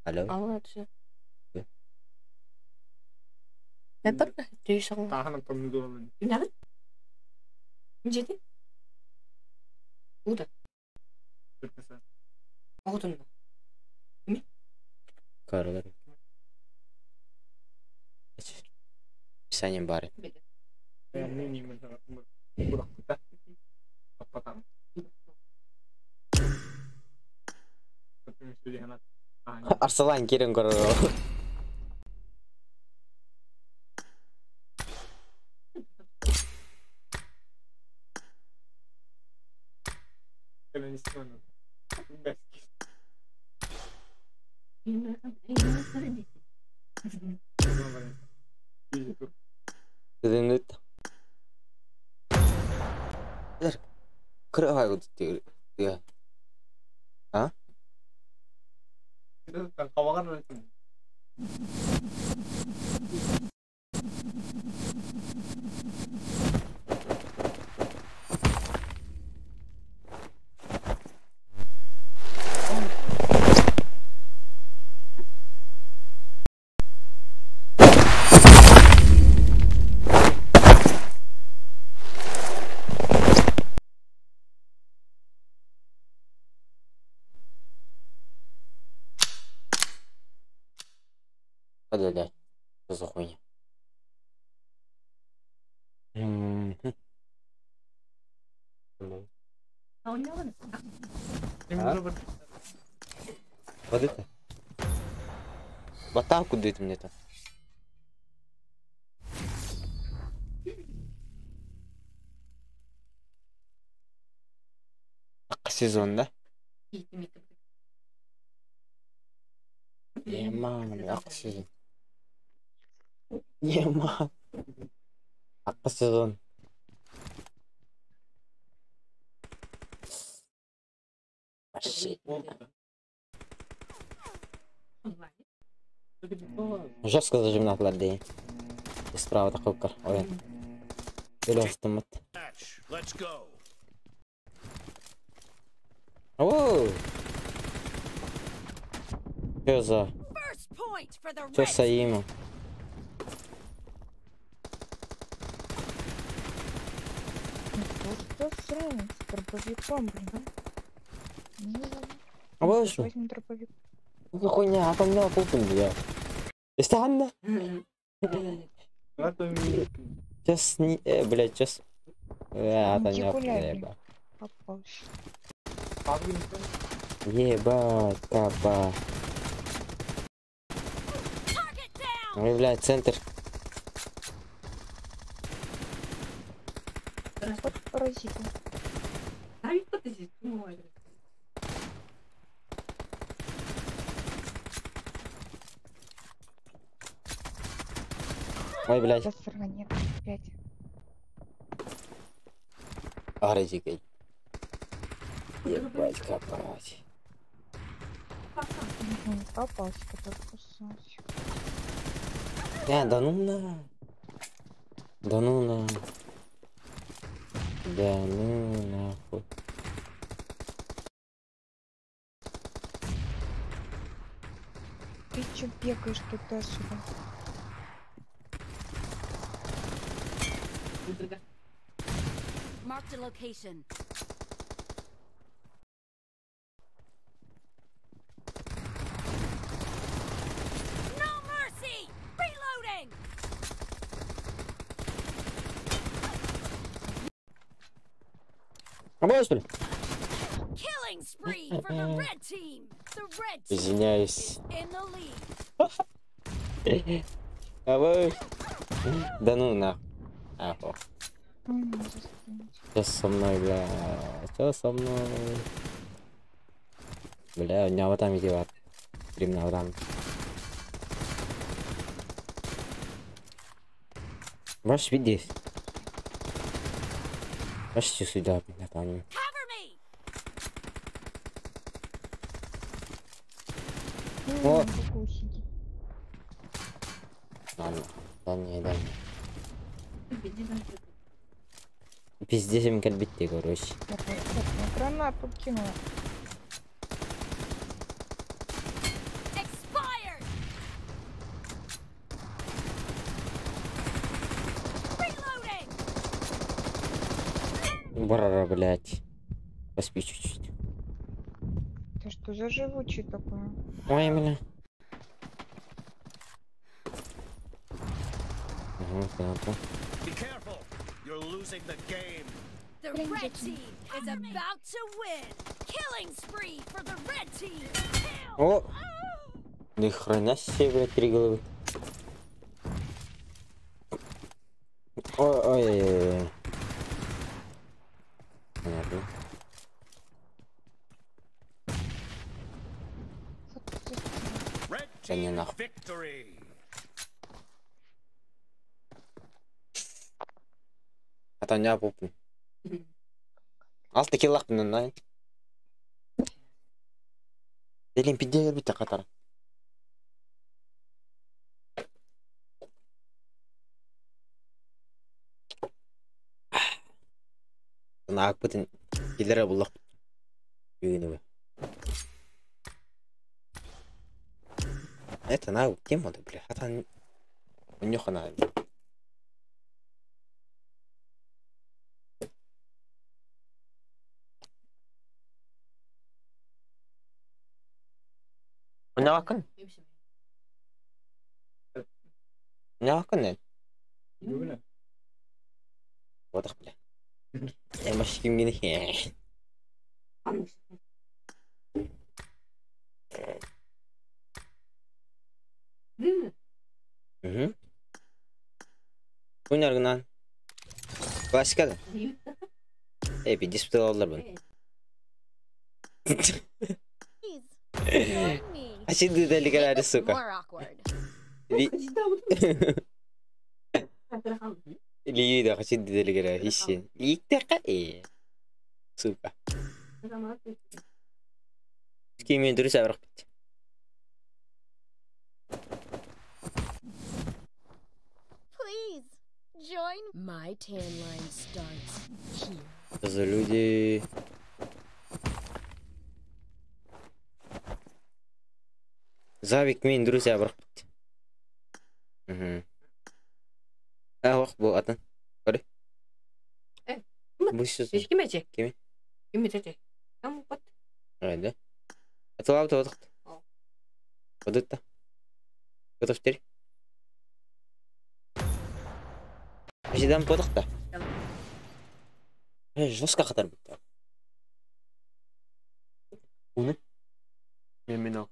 Алло. Король. Описание бары. Арсалан кирен король. Кыра А? Да-да. Что за хуйня? А? Вот это? В атаку дает мне там. Сезон, да? Ема, сезон. Ема. Акка сезон. Жестко зажимнатылар дии. Справа такой Ой. Или автомат. Оу! Что за? Что за имя? Что с дробовиком, блин? А вот что? Ну хуйня, а там на купим, бля. استنى. Сейчас не, блядь, сейчас. Это Попался. Ебать, капа. Ой, блядь, центр. Вот паразиты. Ой, блядь. Нет, опять. Арзикой. Ебать, копать. Попался, который кусочек. Да ну на. Да ну на. Да ну нахуй. Ты чё бегаешь туда-сюда? Marked a location. No mercy! Reloading! Killing spree for the red team. The red team Извиняюсь. is in the lead. А вы... Да ну нахуй. Ахо. Что со мной, бля? Что со мной? Бля, у меня вот там иди, Прям там. Можешь видеть? Можешь сюда, бля, там. Там. Cover me! О! В углу сидит. Ладно. Да не, да не. Пиздец им кэлбитти, короче. Так, вот, так, я гранату кинула. Expired! Reloading! Барара, блядь. Поспи чуть-чуть. Ты что за живучий такой? Ой, бля. Ага, понятно. Be careful. You're losing the game. The Блин, red зачем? team is about to win! Killing spree for the red team! Kill! О! Ни хрена себе, блядь, три головы. Ой, ой, ой, ой. Понятно. Вот ты Red Да не team нахуй. victory. Атаня попын. Алты киллах мына. Делин пидде бит катар. Наак бутын киллере буллах. Бүгүнү. Это на тему да, бля. Хатан уньохана. Уньохакын? Уньохакын не? Бодох бля. Эмаш кимгини. Угу. Уньаргынан. Классика да. Эй, пиздец алалар бун. Please, join me. Ачынды Make дали this сука. more awkward. Ли Лида хачинды делигера хищен. Ликтека э. Сука. Кимин дұрыс абырық бит. Please, join. My tan line starts here. Что за люди? Завик мен дұрыс абырық бит. Угу. А, ох, бу атын. Көрі. Э, Бу сөз. Ким эти? Кими? Ким эти? Там вот. Айда. Атылап тоғыт. О. Одытта. Готов теперь? Жидан подықта. Э, жестко қатар бітті. Уны? Мен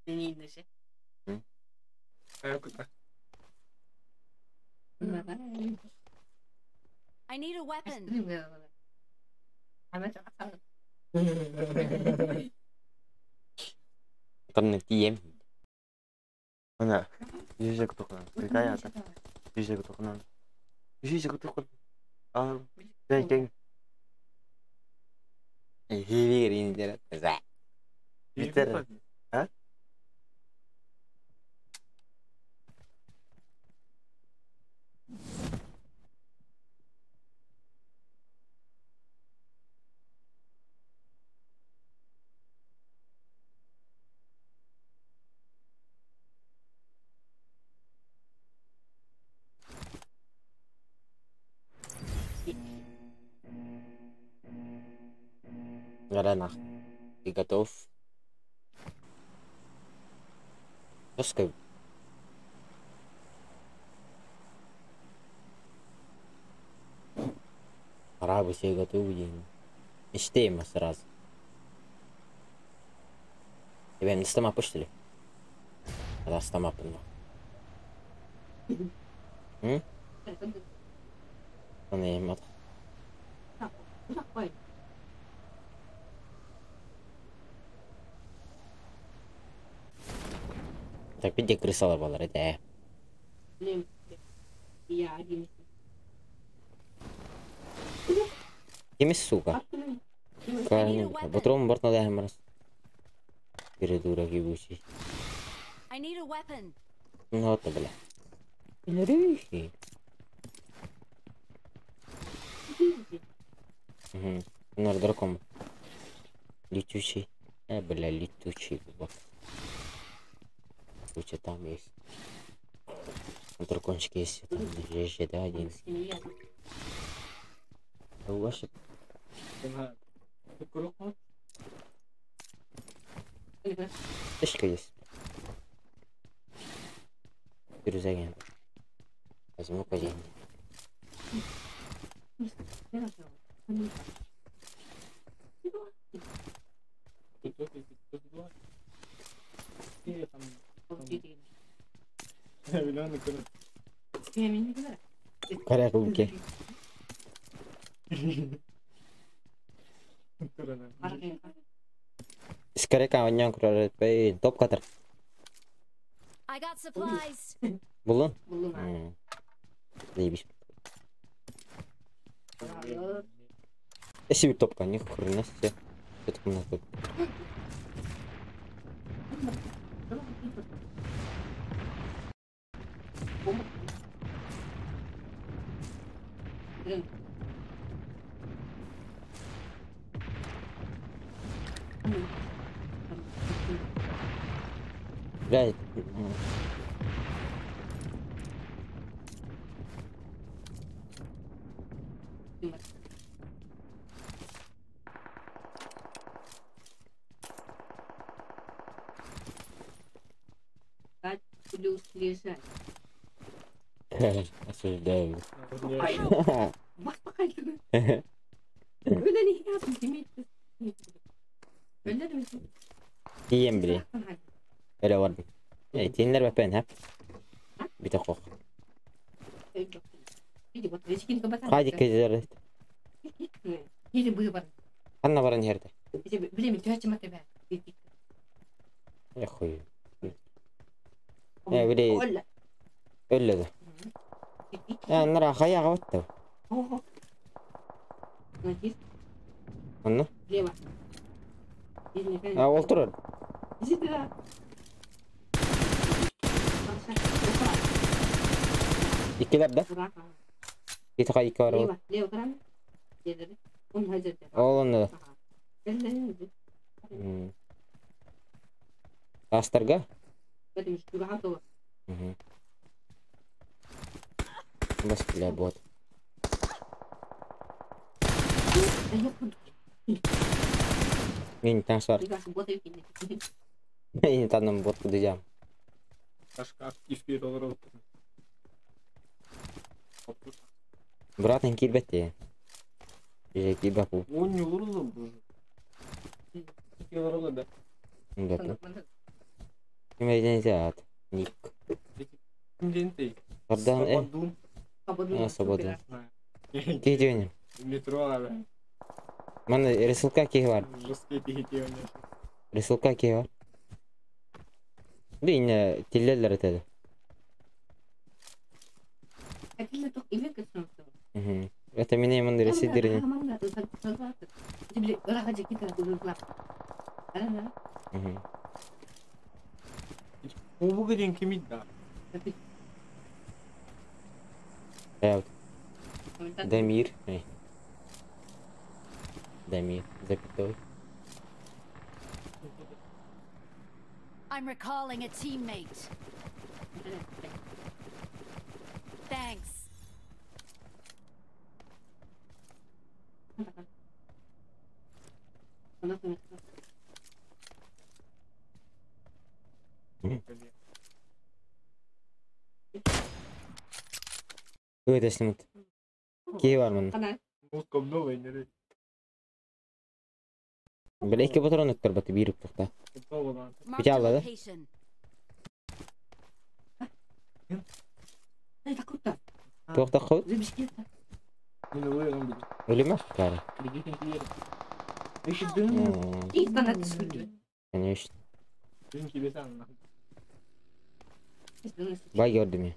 Не I need a weapon. Тонны тием. Ана, жүзек тоқынан. Какая ата? Жүзек тоқынан. Жүзек тоқынан. А, дәкең. Хивигер индер. Битер. А? Рано. Ты готов? Жестко. Арабы все готовы. Мечтаем сразу. Тебя не стомапы, что ли? Да, стомапы, ну. М? Аны Так, где крысалар балар, это. Кимис, сука? Патрон бортна даһан барас. Передурак ебучий. I need a weapon. Ну вот, бля. Рыхи. Угу. Нар дракон. Летучий. Бля, летучий. Куча там есть. Дракончик есть. Там лежит, да, один. Ваши. Точка есть. Рюкзак. Возьму по деньги. Каракулки. Скорее вонян курар топ катар. I got supplies. Булун? Булун. Заебись. Если топка, ни хрена себе. Что у нас тут? Блядь. Плюс лежать. Осуждаю. Тием били. Öyle vardım. Тинлер бәпен хәп. Бите қоқ. Қайды кезер. Анна баран жерде. Я хуй. Били. Өллөдө. Аннара хаяга баттı. Анна? А, олтурар. Иккилер да? Итака икки бар ол. Ол онны да. Астарга? Бас бля бот. Мен таң сар. Мен таным бот кудыжам. Братан килбетти. Же килбеп бу. Ким Ник. Кардан э. Свободу. Кидюнь. Метро. Мана рисылка ки бар. Рисылка ки бар. Бин тиллелер этеди. Это меня именно ресидерин. Дамир. Дамир, запятой. I'm recalling a teammate. Thanks. Это снимут. Кей бар мын. Бля, iki патрон өттөр баты бирип тухта. Marked a алла, да? location. Туохта қойд? Өлі ме? Кәрі. Конечно. Бай көрді ме?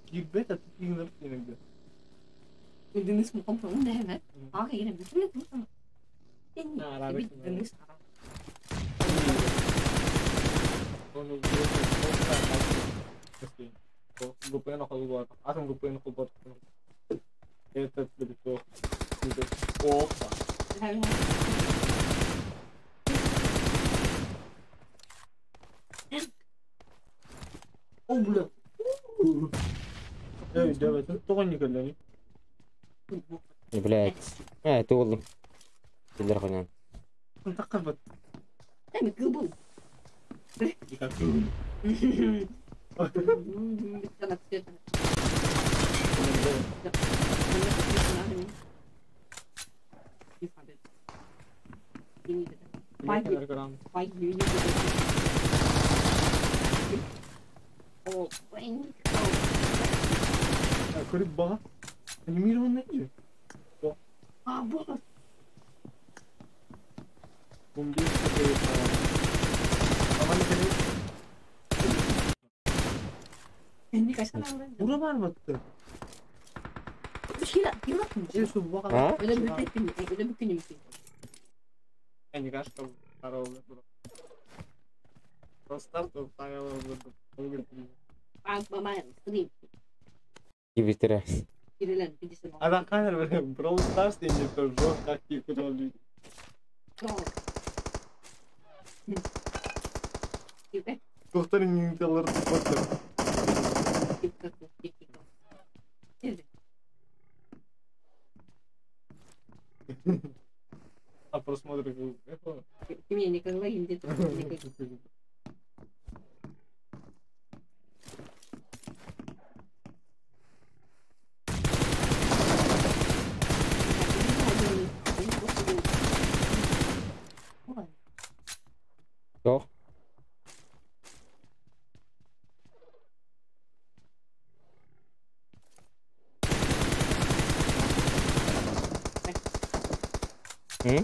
Блять. Это улым. Киллер хуйня. А? Кибитера. Go. Hmm?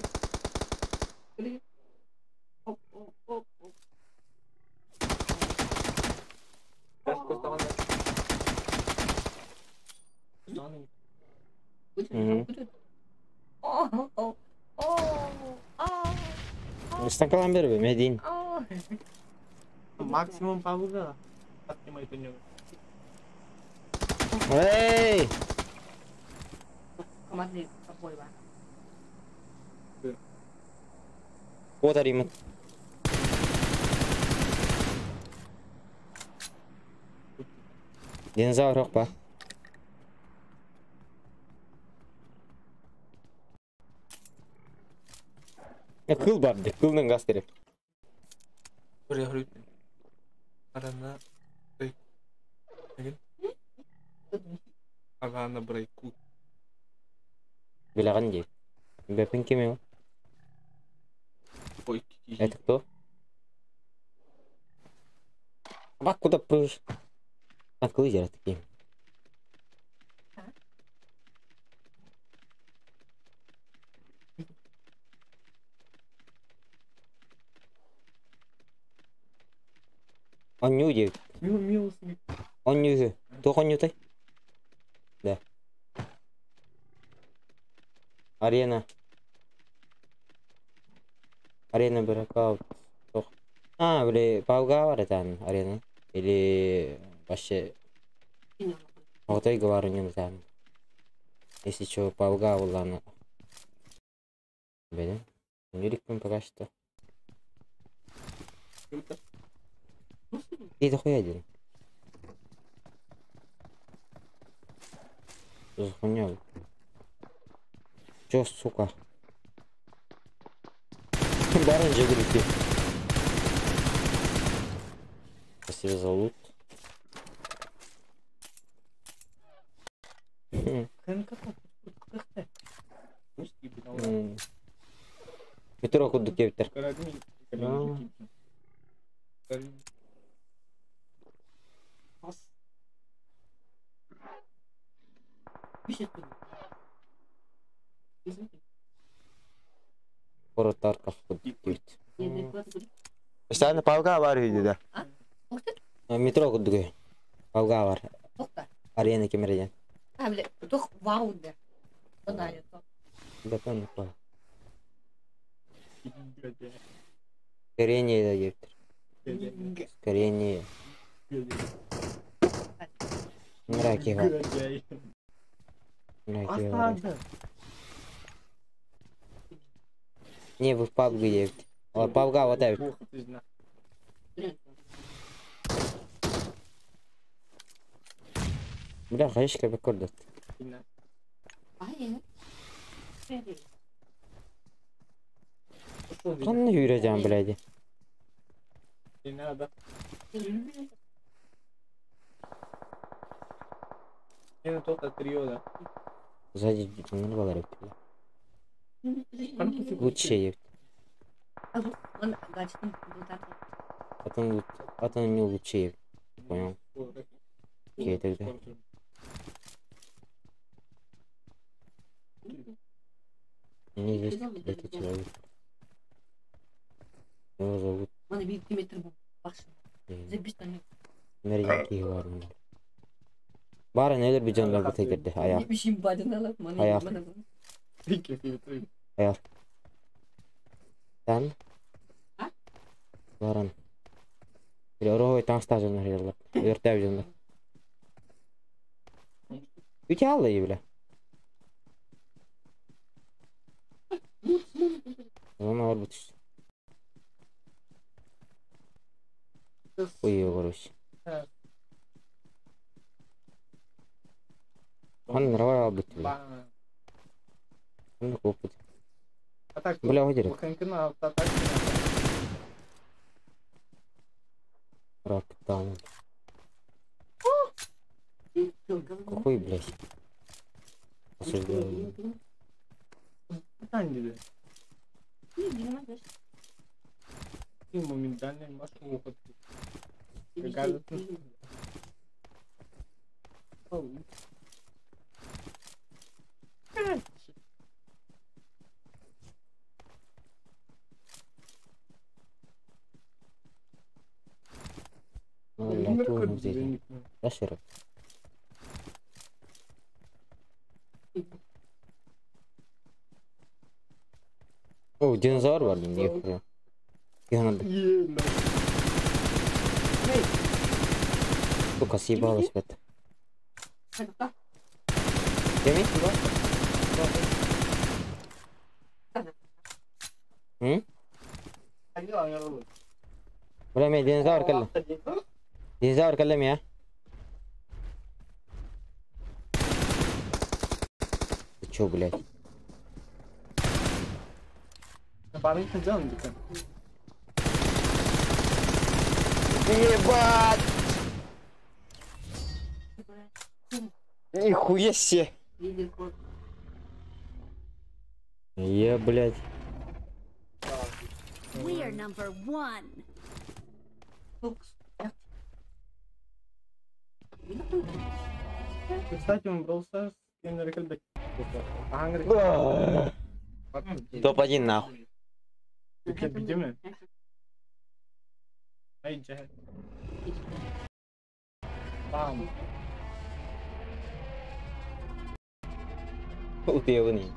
Станкалан бербе, Медин. Максимум пауза. Эй! Вот аримат. Динозавр па. Кыл бар, кылның газ керек. Билаған дей. Бәпін кеме ол? Это кто? Бак, куда прыгаешь? А, кылы жара такие. Он не Он не Только не ты? Да. Арена. Арена Бракаут. А, бля, Паугавар это арена. Или вообще... Вот и говорю, не там. Если что, Паугавар, ладно. Бля, не рекомендую пока что. Это хуй один. Что за хуйня? Чё, сука? Барон же говорит. Спасибо за лут. Метро куда кептер. Стана палга бар үйдө да. Метро кудугу. Палга бар. Арена кемерден. А, бля, тух вау да. Да, понял. Ускорение да диэбиттэр. Ускорение. Мыра киһи бар. Мыра киһи бар. Не, вы в PUBG диэбит. О, PUBG вот эбит. Бля, хаешка бекордат. Ханна үүрэ блядь. Не надо. Не тот трио, да. Сзади не было бля. Лучше ебт. Атын не лучше ебт. Понял. Окей, тогда. Не есть этот человек. Его зовут. Мерген киһи бар. Бары нелер bir canlar bu tekirdi. Ayak. Ayak. Ayak. Sen? Баран. Или орой таҥста дьоннор яллар. Өртәп дьоннор. Үтә алды бля. Оны бар бит. Ой, короче. Он нравится бит, бля. Он опыт. Бля, выдери. Раптан. Какой, блядь? Осуждаю. Ну, бля, тугу взяли. Да, О, динозавр бар, нихуя. Надо. Сука, съебалась в это. Кеми? М? Бля, мен динозавр кэллэ. Динозавр кэллэ я. Ты чё, блядь? Ебать! Нихуя себе! Я, блядь. We are number one. Кстати, он Brawl Stars Топ-1 нахуй. Бам. Утыявын.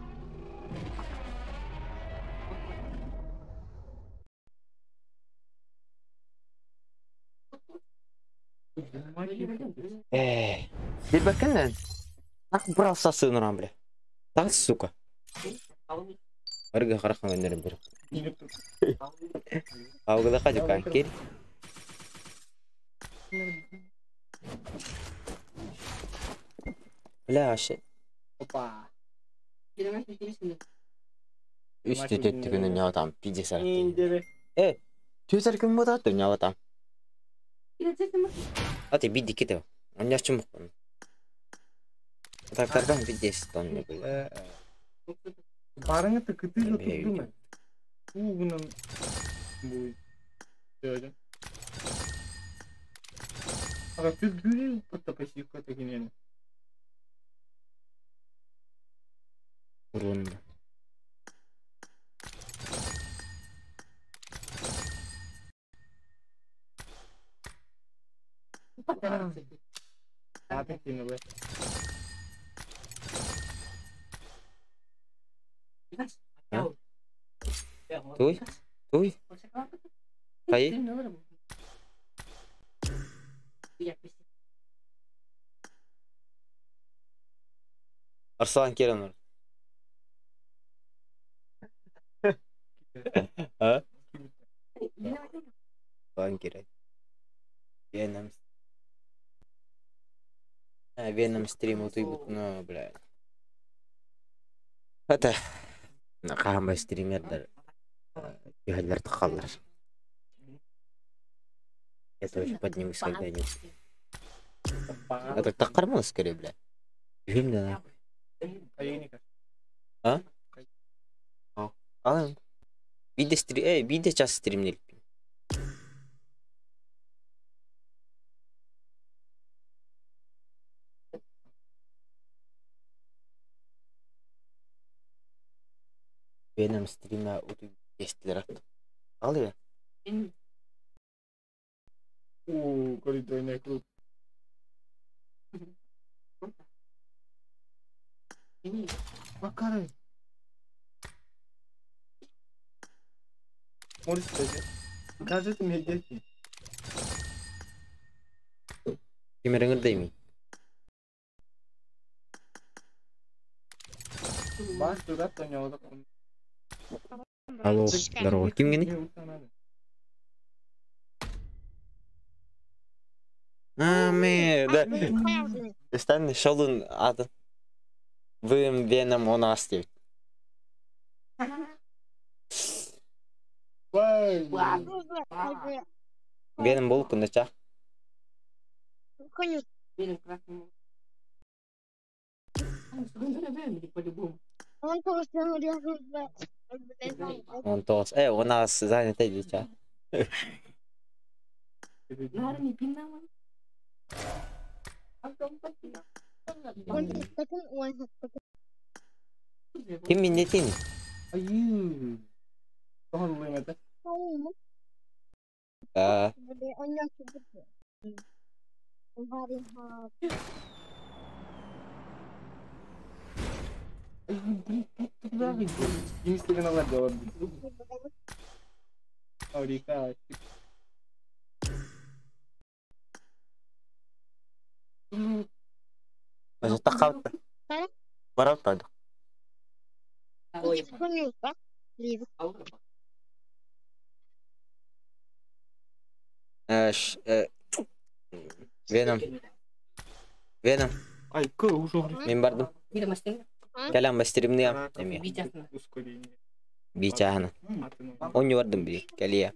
Эй, Бирбекеннен. Ах, Brawl Stars ынырам, бля. Так, сука. Арга харахан өнерім бір. Аугыда хажукан кир. Бля, вообще. Опа. Үс төтөттү күнү няватам, пиздец. Э, төсөр күн бодат няватам. Ати бидди кете. Аньячым. Так тардан пиздец тон бля. Барыңы кытыгы турдума. Угунан будет. Ага, ты гүрел паттапасика такинен. Урунда. Туй? Туй? Хайы? Арслан киирэн олорор. А? Арслан киирэн. Веном. А, Веном стрим утуйбут, ну, бля. Это хаһан стримердэр түһэллэр тахаллар. Я тоже поднимусь когда-нибудь. Это так карман скорее, бля. Түһүм да нахуй. А? Алын. Биирдэ стри... биирдэ час стримнилиппин. Веном стрима утуй кестилер Ал я. Уу, коридорный клуб. Макарай. Можешь сказать? Покажите мне дети. Кимереңир дейми. Бас туда, то не вот. Алло, здорово. Кимҥиний? А, мы, да. Стан шолун атын. Вым Веном он астив. Веном был кундача. Он тос. У нас занято дитя. Ким миннетин? Айыы. Тоһорлуйм это. А, Блин, туда Имистеген делать. Аурика. Тақалты. Барап тады. Веном. Веном. Ай, кы уже. Мен бардым. Кэлэн бастримныам эмиэ. Ускорение. Биичааһына. Онньу бардым били. Кэлиэ.